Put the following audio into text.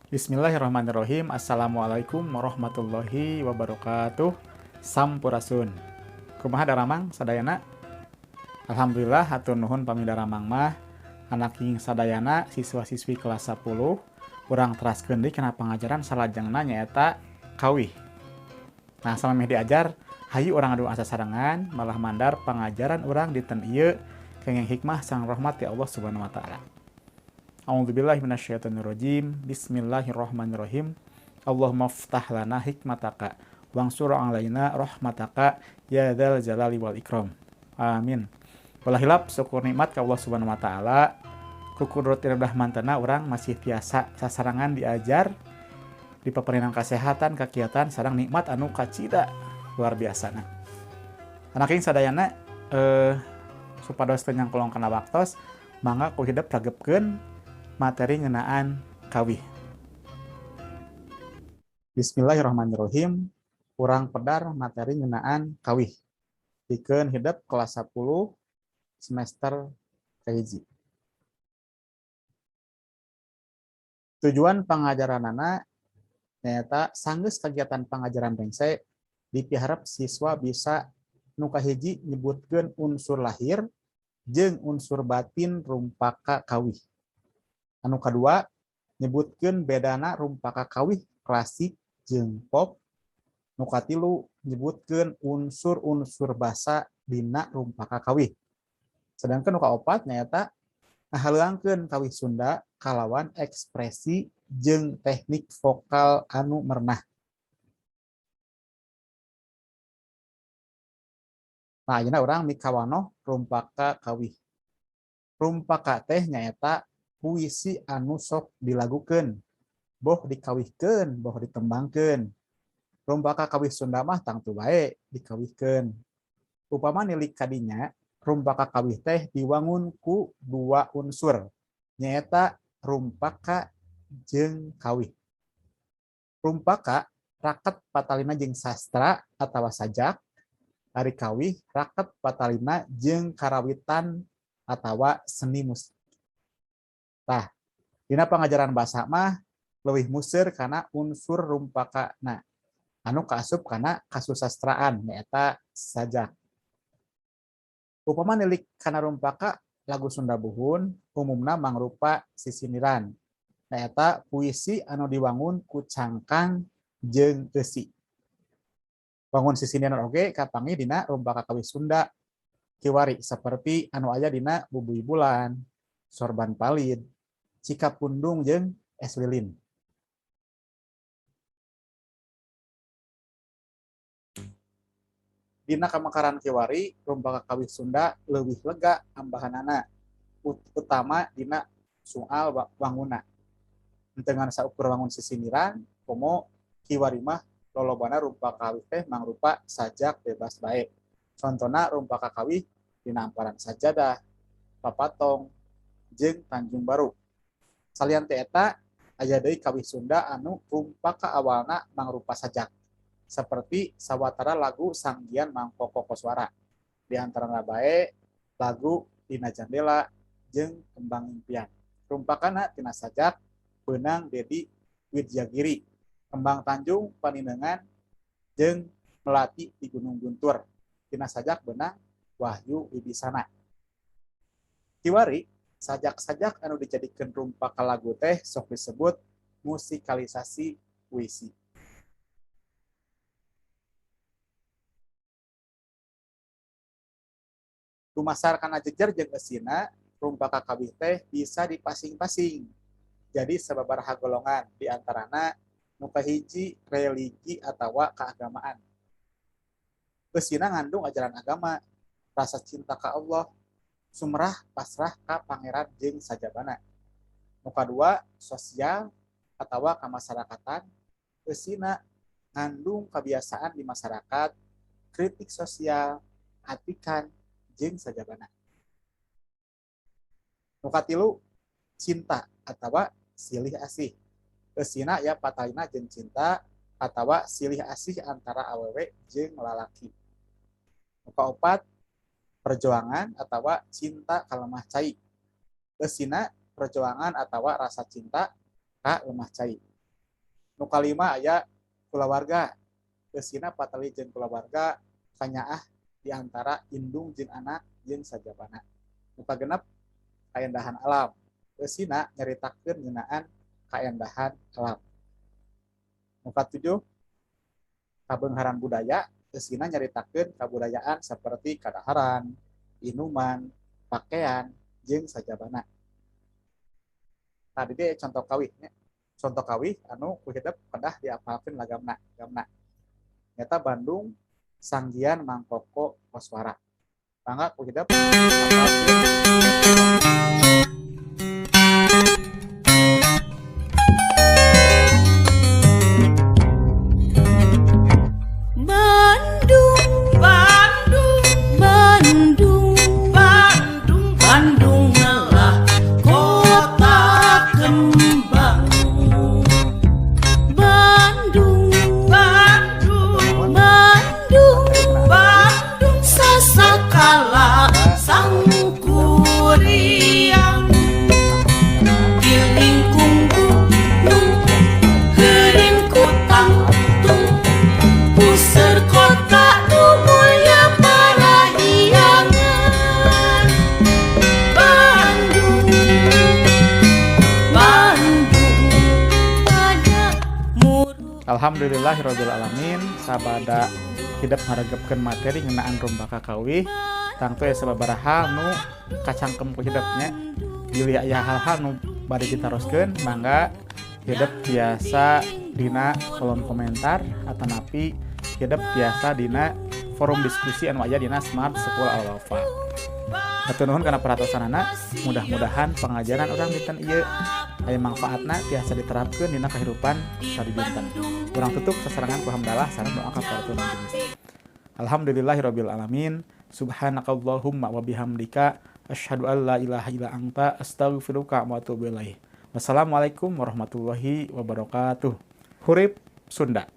Bismillahirrahmanirrahim. Assalamualaikum warahmatullahi wabarakatuh. Sampurasun. Kumaha daramang sadayana? Alhamdulillah, hatur nuhun pami daramang mah. Anak sadayana, siswa-siswi kelas 10, urang teraskeun deui kana pangajaran salajengna, nyaeta kawih. Nah, samemeh diajar, hayu urang ngadoa sasarengan, malah mandar pangajaran urang dinten ieu kenging hikmah sareng rahmat ti Allah Subhanahu wa Taala. A'udzubillahi minasyaitonirrajim. Bismillahirrahmanirrahim. Allahumma ftah lana hikmataka wangsur alaina rahmataka ya dzal jalali wal ikram. Amin. Ulah hilap syukur nikmat ka Allah Subhanahu wa Taala. Ku kudrat mantena urang masih tiasa sasarengan diajar, dipaparinan kesehatan, kegiatan sareng nikmat anu kacida luar biasa. Nah, anak sadayana, supados teu nyangkolong kana waktos, mangga ku hidep ragebkeun materi ngeunaan kawih. Bismillahirrahmanirrahim. Urang pedar materi ngeunaan kawih. Pikeun hidep kelas 10 semester kahiji. Tujuan pangajaranana nyaeta sanggeus kegiatan pangajaran rengse, dipiharep siswa bisa nu kahiji, nyebutkeun unsur lahir jeung unsur batin rumpaka kawih. Anu kadua, nyebutkeun bedana rumpaka kawih klasik jeung pop. Nu katilu, nyebutkeun unsur-unsur basa dina rumpaka kawih. Sedangkan nu kaopat nyaeta ngahaleuangkeun kawih Sunda kalawan ekspresi jeung teknik vokal anu merenah. Nah, ayeuna urang mikawanoh rumpaka kawih. Rumpaka teh nyaeta puisi anu sok dilagukeun, boh dikawihkeun, boh ditembangkeun. Rumpaka kawih Sunda mah tangtu bae dikawihkeun. Upama nilik kadinya, rumpaka kawih teh diwangun ku dua unsur, nyaeta rumpaka jeung kawih. Rumpaka raket patalina jeung sastra atawa sajak, ari kawih raket patalina jeung karawitan atawa seni musik. Tah, dina pangajaran basa mah leuwih museur kana unsur rumpaka, nah, anu kaasup kana kasusastraan, nyaeta sajak. Upama nilik kana rumpaka lagu Sunda Buhun, umumna mangrupa sisindiran. Nyaeta puisi anu diwangun ku cangkang jeung eusi. Wangun sisindiran oge kapanggih dina rumpaka kawih Sunda kiwari, seperti anu aya dina Bubuy Bulan, Sorban Palid, Cikapundung jeung Es Lilin. Dina kamekaran kiwari, rumpaka kawih Sunda leuwih lega ambahanana, utama dina soal wanguna. Henteu ngan saukur wangun sisindiran, komo kiwari mah lolobana rumpaka kawih teh mangrupa sajak bebas bae. Contona rumpaka kawih dina Amparan Sajadah, Papatong, jeung Tanjung Baru. Salian ti eta, aya deui kawih Sunda anu rumpaka awalna mangrupa sajak, seperti sawatara lagu Sanggian Mang Koko Koswara. Di antarana bae lagu Dina Jandela jeung Kembang Impian. Rumpakana tina sajak beunang Dedi Widyagiri. Kembang Tanjung Paninengan jeung Melati di Gunung Guntur tina sajak beunang Wahyu Wibisana. Kiwari, sajak-sajak anu dijadikeun rumpaka lagu teh sok disebut musikalisasi puisi. Dumasar kana jejer jeung eusina, rumpaka kawih teh bisa dipasing-pasing jadi sababaraha golongan, di antarana nu kahiji, religi atawa keagamaan. Eusina ngandung ajaran agama, rasa cinta ka Allah, sumrah pasrah ka Pangeran jeung sajabana. Nu kadua, sosial atawa kamasyarakatan. Eusina ngandung kebiasaan di masyarakat, kritik sosial, atikan, jeung sajabana. Nu katilu, cinta atawa silih asih. Eusina ya patalina jeung cinta atawa silih asih antara awewe jeung lalaki. Nu kaopat, perjuangan atawa cinta ka lemah cai. Eusina perjuangan atawa rasa cinta ka lemah cai. Nu kalima aya kulawarga. Eusina patali jeung kulawarga kanyaah di antara indung jeung anak jeung sajabana. Nu kagenep kaendahan alam. Eusina nyaritakeun ngeunaan kaendahan alam. Nu katujuh kabeungharan budaya. Eusina nyaritakeun kabudayaan seperti kadaharan, inuman, pakaian, jeung sajabana. Tadi deh contoh kawih nya. Contoh kawih anu ku hidep kedah diapalkeun lagamna, gamna. Nyata Bandung Sanggian Mangkoko Koswara. Mangga ku hidep apalkeun. Bandung, Bandung, Bandung, Bandung, Bandung adalah kota kembang. Bandung, Bandung, Bandung, Bandung sasakala sangkuriang. Di lingkung gunung, heurin ku tangtung, puseur kota nu mulya parahyangan. Bandung, Bandung pada muru. Alhamdulillahirabbil alamin sabada hidep ngaregepkeun materi ngeunaan rumbaka kawih tangtu aya sababaraha nu kacangkem ku hidep nya. Bilih aya hal-hal nu bade ditaroskeun mangga hidep tiasa dina kolom komentar atanapi hidep tiasa dina forum diskusi anu aya dina Smart School Al-Wafa. Hatur nuhun kana perhatosanana, mudah-mudahan pangajaran urang dinten ieu aya manfaatna tiasa diterapkeun dina kahirupan sadidinten. Urang tutup sasarengan ku hamdalah sareng doa kafaratul majelis. Alhamdulillahirabbil alamin. Subhanakallahumma wa bihamdika asyhadu an la ilaha illa anta astaghfiruka wa atubu ilaik. Wassalamualaikum warahmatullahi wabarakatuh. Hurip Sunda.